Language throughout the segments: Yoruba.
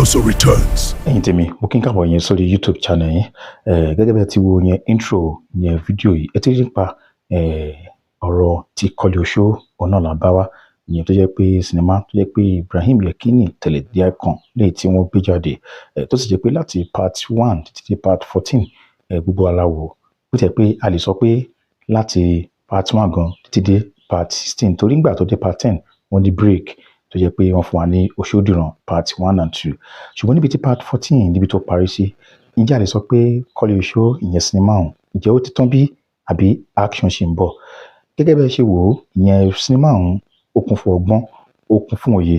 also returns. Ẹ̀yin tèmi, mo kí n káàbọ̀ yẹn sórí YouTube channel yín. Gẹ́gẹ́ bí ẹ ti wo yẹn intro yẹn fídíò yìí, ẹ ti rí nípa ọ̀rọ̀ tí Kọ́lé Oṣó ọ̀nà là bá wá, ìyẹn tó jẹ́ pé sinimá tó jẹ́ pé Ibrahim Yekini Tẹ̀lé the Icon léyìí tí wọ́n gbé jáde, tó sì jẹ́ pé láti part 1 títí dé part 14, gbogbo aláwo bó ti jẹ́ pé a lè sọ pé láti part 1 gan títí dé part 16, torí nígbà tó dé part 10, wọ́n ní break tó jẹ́ pé wọ́n fún wa ní Oṣódìrán part 1 and 2. Ṣùgbọ́n níbi tí part 14, níbi tó parí sí, ǹjẹ́ a lè sọ pé Kọ́lé Oṣó, ìyẹn sinimá ọ̀hún, ǹjẹ́ ó ti tán bí, àbí action ṣì ń bọ̀? Gẹ́gẹ́ bí ẹ ṣe wò ó, ìyẹn sinimá ọ̀hún, ó kún fún ọgbọ́n, ó kún fún òye.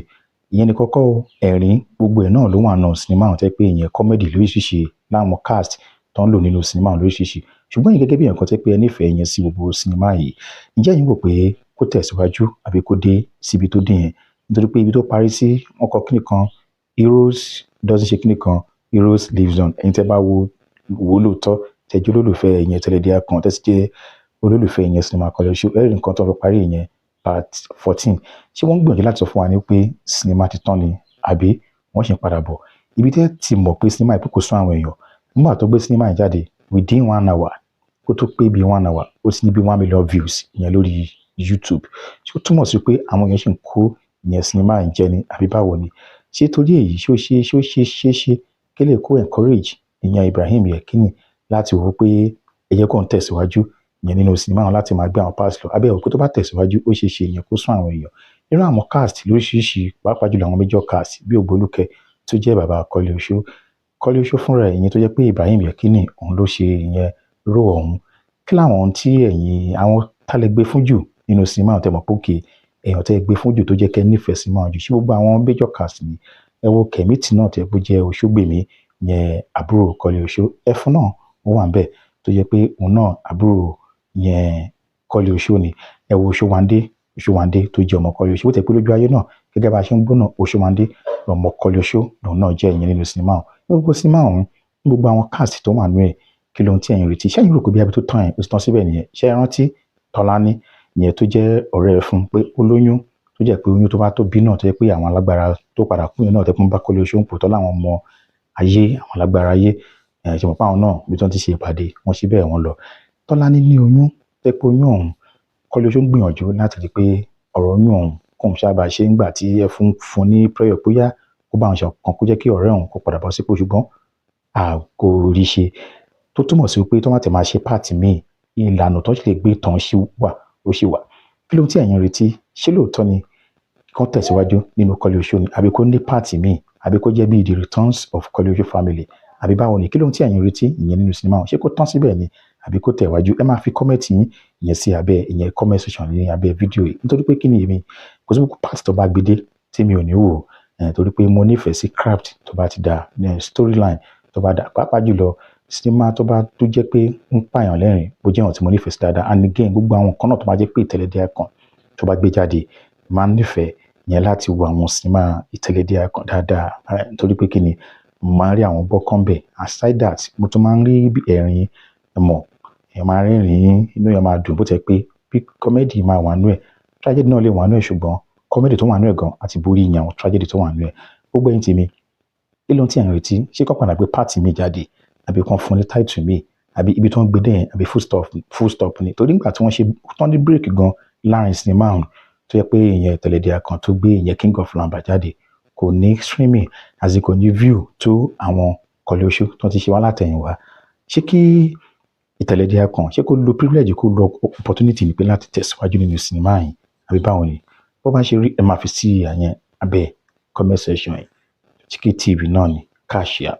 Ìyẹn ní kọ́kọ́ o, ẹ̀rín gbogbo ẹ̀ náà ló wà náà sinimá ọ̀hún, tẹ́ pé ìyẹn comedy lóríṣiríṣi láwọn cast tó ń lò nínú sinimá ọ̀hún lóríṣiríṣi. Ṣùgbọ́n yìí, gẹ́gẹ́ bí nǹkan tẹ́ pé ẹ nífẹ̀ẹ́ yẹn sí gbogbo sinimá yìí, ǹjẹ́ ẹ̀yin wò pé kó tẹ̀síwájú àbí kó dé síbi tó dé yẹn? Nítorí pé ibi tó parí sí, wọ́n kọ kíni kan, heroes doesn't ṣe kíni kan, heroes lives on. Ẹ̀yin tẹ́ bá wo wò lóòótọ́, tẹ́ jẹ́ olólùfẹ́ ìyẹn Tẹ̀lé the Icon, tẹ́ sì jẹ́ olólùfẹ́ ìyẹn sinimá Kọ́lé Oṣó, ẹ̀rí nǹkan tó fi parí ìyẹn part 14. Ṣé wọ́n ń gbìyànjú láti sọ fún wa ní pé sinimá ti tán ni, àbí wọ́n ṣì ń padà bọ̀? Ibi tẹ́ ti mọ̀ pé sinimá yìí kò sún àwọn èèyàn, nígbà tó gbé sinimá yìí jáde, within one hour, kó tó pé bí one hour, ó ti ní bí 1 million views ìyẹn lórí YouTube. Ṣé ó túmọ̀ sí pé àwọn èèyàn ṣì ń kó ìyẹn sinimá yìí jẹ ni, àbí báwo ni? Ṣé torí èyí, ṣé ó ṣe kí lè kó encourage ìyẹn Ibrahim Yekini láti wò ó pé ẹ jẹ́ kó ń tẹ̀síwájú ìyẹn nínú sinimá wọn láti máa gbé àwọn parts lọ, abẹ́ òpé tó bá tẹ̀síwájú, ó ṣeé ṣe ìyẹn kó sún àwọn èèyàn nínú àwọn cast lóríṣiríṣi, pàápàá jùlọ àwọn major cast bí Ògbólúkẹ tó jẹ́ bàbá Kọ́lé Oṣó, Kọ́lé Oṣó fúnra ẹ̀, ìyẹn tó jẹ́ pé Ibrahim Yekini òun ló ṣe ìyẹn role ọ̀hún. Kí làwọn ohun tí ẹ̀yin àwọn tá lè gbé fún jù nínú sinimá tẹ́ mọ̀ pé òkè èèyàn tẹ́ gbé fún jù tó jẹ́ kẹ́ nífẹ̀ẹ́ sinimá jù? Ṣé gbogbo àwọn major cast ni? Ẹ wo Kẹ̀mítì náà tẹ́ bó jẹ́ Òṣógbèmí, yẹn àbúrò Kọ́lé Oṣó. Ẹfun náà ó wà níbẹ̀ tó jẹ́ pé òun náà àbúrò yẹn Kọ́lé Oṣó ni. Ẹ wo Oṣówándé, Oṣówándé tó jẹ́ ọmọ Kọ́lé Oṣó, bó tẹ̀ pé lójú ayé náà, gẹ́gẹ́ bá a ṣe ń gbọ́ náà, Oṣówándé ọmọ Kọ́lé Oṣó lòun náà jẹ́ ìyẹn nínú sinimá ọ̀hún. Ní gbogbo sinimá ọ̀hún, ní gbogbo àwọn cast tó wà nínú ẹ̀, kí lóhun tí ẹ̀yin retí? Ṣé ẹ̀yin rò pé bí abi tó tán yẹn, ó ti tán síbẹ̀ nìyẹn? Ṣé ẹ rántí Tọ́lání, ìyẹn tó jẹ́ ọ̀rẹ́ ẹ̀ fún pé ó lóyún, tó jẹ́ pé oyún tó bá tó bí náà, tó jẹ́ pé àwọn alágbára tó padà kú yẹn náà, tẹ́ pé ń bá Kọ́lé Oṣó ń pò tọ́ láwọn ọmọ ayé, àwọn alágbára ayé ẹ̀ ṣe mọ̀ pé àwọn náà bí tí wọ́n ti ṣe ìpàdé wọ́n ṣe bẹ́ẹ̀, wọ́n lọ. Tọ́lání ní oyún, tẹ́ pé oyún ọ̀hún, Kọ́lé Oṣó ń gbìyànjú láti rí pé ọ̀rọ̀ oyún ọ̀hún kóun sábà ṣe ń gbà tí ẹ fún fún ní prayer bóyá kó bá òun ṣe kan, kó jẹ́ kí ọ̀rẹ́ òun kó padà bọ́ sípò, ṣùgbọ́n a kò rí ṣe. Tó túmọ̀ sí pé tó má ti máa ṣe part míì, ìlànà tó lè gbé tán ṣì wà, ó ṣì wà. Kí ló tí ẹ̀yin retí? Ṣé lóòótọ́ ni kán tẹ̀síwájú nínú Kọ́lé Oṣó ni, àbí kó ní part míì, àbí kó jẹ́ bíi The Returns of Kọ́lé Oṣó Family, àbí báwo ni? Kí ló tí ẹ̀yin retí ìyẹn nínú sinimá? Ṣé kó tán síbẹ̀ ni, àbí kó tẹ̀wájú? Ẹ máa fi comment yín ìyẹn sí abẹ́ ìyẹn comment section ní abẹ́ fídíò yìí. Nítorí pé kí ni, èmi kò sí gbogbo part tó bá gbé dé tí mi ò ní wò, torí pé mo nífẹ̀ẹ́ sí craft tó bá ti da, storyline tó bá da, pàápàá jùlọ sinimá tó bá tó jẹ́ pé ń pààyàn lẹ́rìn, bó jẹ́ ọ̀n tí mo nífẹ̀ẹ́ sí dáadáa. And again, gbogbo àwọn nǹkan náà tó bá jẹ́ pé Ìtẹ̀lé the Icon tó bá gbé jáde, máa ń nífẹ̀ẹ́ yẹn láti wo àwọn sinimá Ìtẹ̀lé the Icon dáadáa, torí pé kí ni, mo máa ń rí àwọn bọ́kàn bẹ̀. Aside that, mo tún máa ń rí ẹ̀rín mọ̀, èèyàn máa rẹ́rìn-ín, inú èèyàn máa dùn, bó tẹ́ pé bí comedy máa wà nínú ẹ̀, tragedy náà lè wà nínú ẹ̀, ṣùgbọ́n comedy tó wà nínú ẹ̀ gan àti borí ìyẹn àwọn tragedy tó wà nínú ẹ̀. Gbogbo ẹ̀yin tèmi, kí ló ń tí ẹ̀ ń retí? Ṣé kó padà gbé part mi jáde, àbí kan fún ní title mi, àbí ibi tó ń gbé dé yẹn, àbí full stop, full stop ni? Torí nígbà tí wọ́n ṣe tán ní break gan láàrin sinimá ọ̀hún, tó yẹ pé ìyẹn Ìtẹ̀lé the Icon tó gbé ìyẹn King of Lamba jáde, kò ní streaming àti kò ní view tó àwọn Kọ́lé Oṣó tó ti ṣe wá látẹ̀yìnwá. Ṣé kí Ìtẹ̀lé the Icon, ṣé kó lo privilege, kó lo opportunity ní pé láti tẹ̀síwájú nínú sinimá yìí, àbí báwo ni? Bó bá ṣe rí, ẹ máa fi sí àyẹn abẹ́ comment section yìí. Chike TV náà ni káàṣìá.